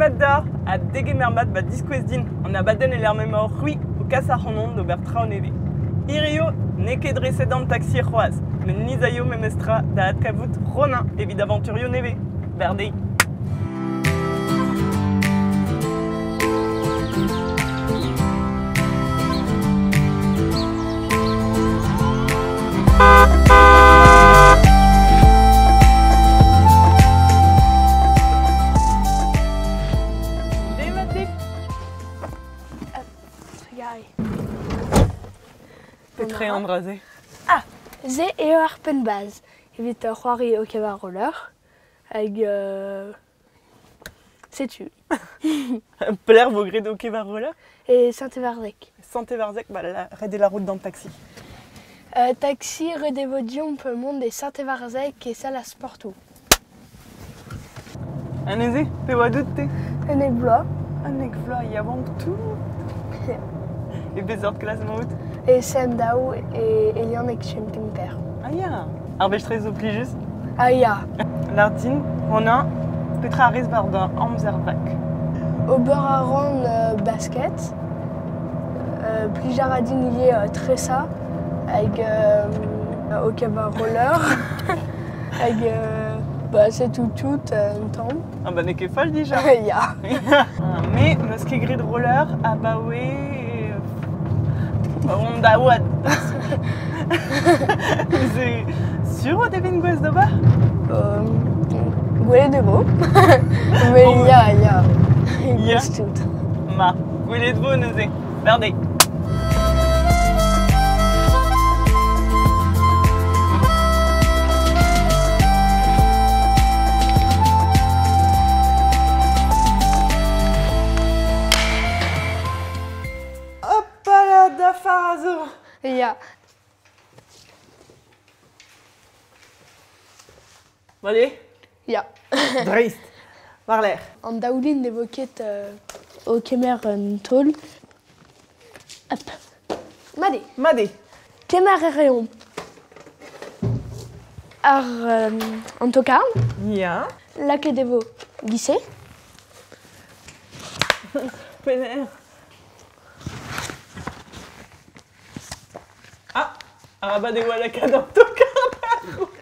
Demat deoc'h ha degemer mat 'ba Diskouez din, an abadenn e lec'h m'emaoc'h c'hwi o kas ac'hanon d'ober traoù nevez. Hirio n'eo ket dreset an taksi c'hoazh, met ni 'z aio memestra da adkavout Ronan evit avanturioù nevez. Berdez! Demat dit. Trugarez. Petra eo an dra-se? Ah, se eo ar penn-bazh evit c'hoari hockey war roller. Hag setu. Pelec'h vo graet hockey war roller? E Saint-Evarzeg. Saint-Evarzeg, bah, la, ret eo la route d'an taxi. Taxi ret e vo deomp mont e Saint-Evarzeg e sal ar sportoù. Ha neuze, pe oa out te? 11 vloaz. 11 vloaz, yaouank tout. E peseurt klas emañ out? E CM-Daou e Eliane Kemper. Ah ya! Ar vestrez zo plijus? Ah ya! Lardin, Ronan, petra a rez war da amzer vak? Ober a ran basket. Plij a ra din ivez tresañ hag hockey war roller. Hag bah, setu tout un tamm. Ah bah n'eo ket fall dija. Ya. Me 'meus ket graet roller abaoe on da oad. C'est sur out e vin gouest d'ober? Gwelet e vo. Mais ya, ya. Ya. Gouest tout. Ma, gwelet vo neuze. Berdez. Hop là, da farazo. Ya. Allez. Ya. Dreist. War-lerc'h. An daoulin ne vo ket o kemer un taol. Hop. Mat eo. Mat eo. Kemer a reomp ar an tokarn. Ya. Lakaet e vo gise. Pelec'h? Ah, arabat e oa lakaat an tokarn a-raok.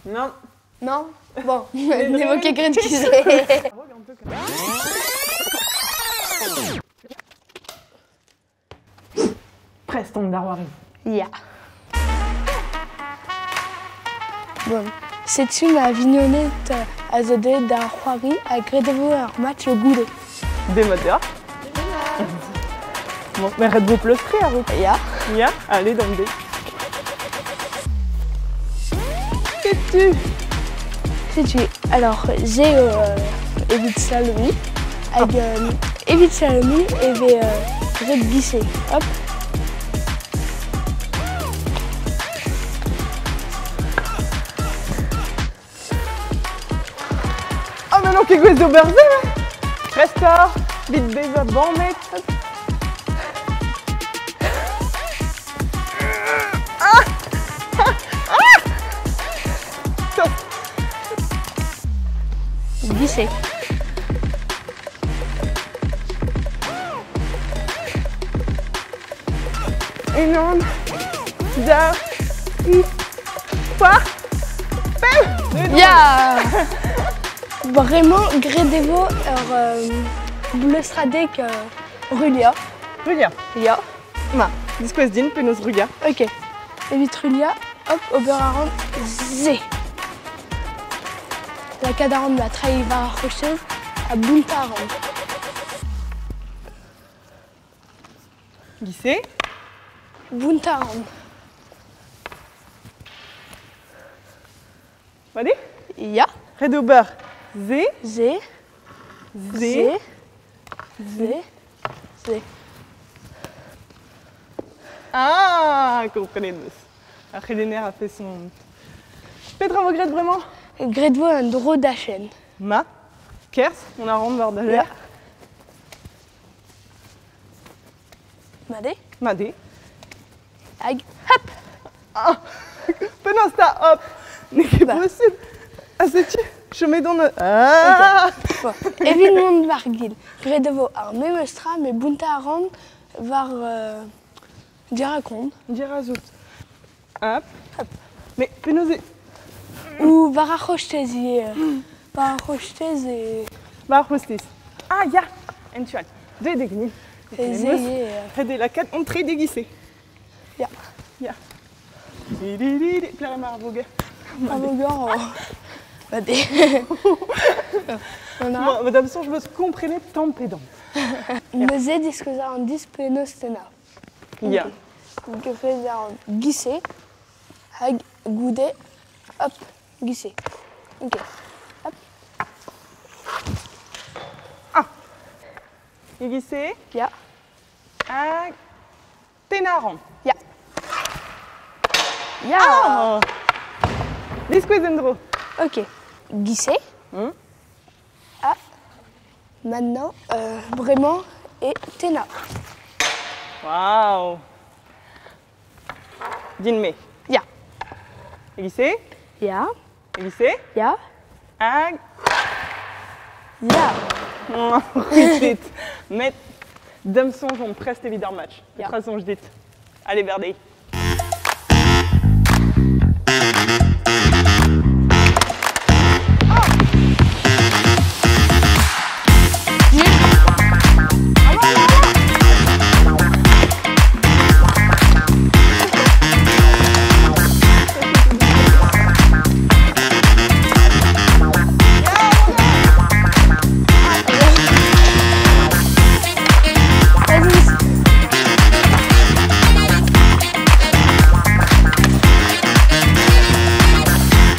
Non. Non? Bon, ne vo ket graet gise. Prest on d'ar c'hoari. Ya. Bon, setu ma vignoned a zo deuet da c'hoari ha graet e vo ar match goude. Demat deoc'h. Bon, mais ret vo pleustriñ a-raok. Ya. Ya, allez d'an dé. Setu. Setu, alors j'ai evit Salomé hag evit Salomé e vez ret gise. Hop. Ah mais non, ket gouest d'ober se, Prestoc'h, 'vit bezañ bamet. Ah Ah Stop. Gise. Unan, daou, tri, pevar, pemp. Ya! Bremañ, graet e vo ur bleustradeg ruilhañ. Ruilhañ? Ya. Ma, diskouez din penaos ruilhañ. Ok. Evit ruilhañ, hop, ober a ran se. Lakaat a ran ma treiñ war ar c'hostez ha bountañ a ran. Gise? Bountañ a ran. Mat eo? Ya. Ret ober se. Se. Se. Se. Se. Ah, komprenet 'meus. Ar c'helenner a fait son... Petra vo graet bremañ? Graet vo un dro dachenn. Ma, kerzh, mont a ran war da lerc'h. Mat eo? Mat eo. Hag hop! Ah, penaos 'ta hop? N'eo ket Bah. posubl. Ha setu. Chomet on... Ah! Okay. Evit mont war gil. Graet e vo ar memes tra, met bountañ a ran war dirakon. Dirazout. Hop. Hop. Mais penaos e... Ou war ar c'hostez ivez. War ar c'hostez e... War ar c'hostez. Ah ya! En tu all. Deuet eo ganin. Ez eo ivez. Ret eo lakaat an tre degise. Ya. Ya. Di-di-di-di. Pelec'h emañ ar voger? Ar voger ba de. Bon, da'm soñj 'm eus komprenet tamm pe damm. Neuze diskouez an dis penaos tennañ. Ya. Graet ar gise hag goude hop gise. Ok. Hop. Ah. E-giz-se? Ya. Hag tennañ a ran. Ya. Ya. Ah! Diskouez en-dro. Ok. Gise. Ah. Maintenant, bremañ e tennañ. Waouh! Din-me. Ya. E-giz-se? Ya. E-giz-se? Ya. Hag... Ya. C'hwitet. Met da'm soñj on prest evit ar match. Ya. Petra soñj dit? Allez, Berdei. Vas-y.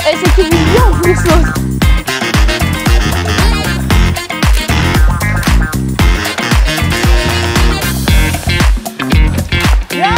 Eh, c'est qu'il bien en plus l'autre. Ya!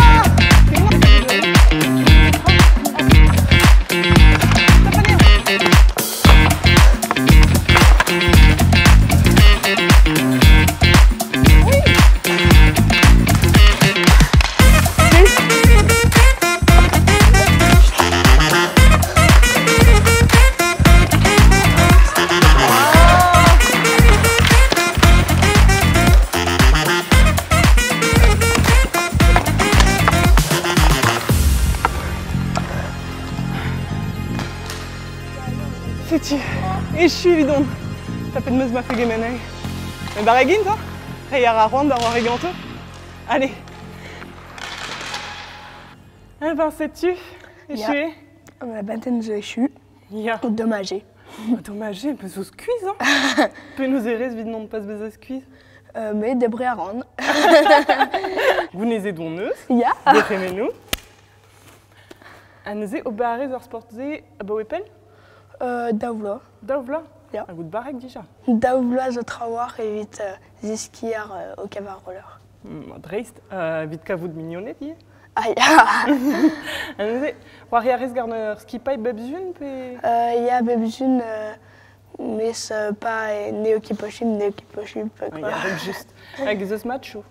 Setu, echu evidon. Tapet 'm eus ma fegemenn. Met barrek int, hein? Reiñ a ra c'hoant da c'hoari ganto. Allez. Eh ben, setu, echu eo. Ma batenn zo echu. Ya. Domaj eo. Domaj eo, peus zo skuizh, hein? Penaos e rez evit non pas bezañ skuizh? Me debriñ a ran. Gounezet hon eus. Ya. Gourc'hemennoù. Ha neuze, ober a rez ar sport-se abaoe pell? Daou vloaz. Daou vloaz? Ya. Ha goût barrek dija? Daou vloaz zo trawalc'h evit zeskiñ ar hockey war roller. Dreist, evit kavout mignoned ivez? Ah ya! Ha neuze, c'hoari a rez gant ur skipailh bep sun pe? Ya, bep sun, mes pa n'eo ket posubl, n'eo ket posubl. Ah, ya, evel-just. Hag ez eus matchoù?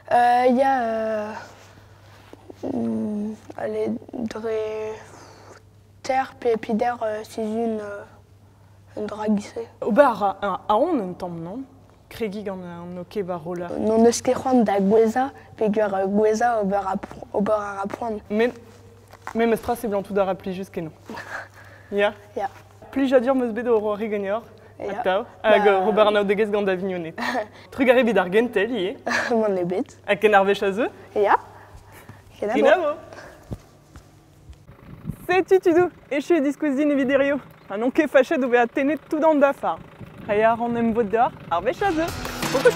Ya, allez, dre ter pe pider sizhun un dra giz-se. Ober a ra aon un tamm, non? Kregiñ gant an hockey war roller. N'hon eus ket c'hoant da gouezhañ peogwir gouezhañ ober a ra poan. Met memes tra seblantout a ra plijus kenañ. Ya? Ya. Plijadur 'm eus bet o c'hoari ganeoc'h, Ya. atav, hag Ba... ober anaoudegezh gant da vignoned. Trugarez evit ar gentel ivez. Mann ebet. Ha ken ar wech a zeu. Ya. Kenavo. Kenavo. Setu tudoù, echu eo diskouez din evit hirio. Ha n'on ket fachet o vezañ tennet tout an dafar. Reiñ a ran emvod deoc'h ar wech a zeu. Ho peus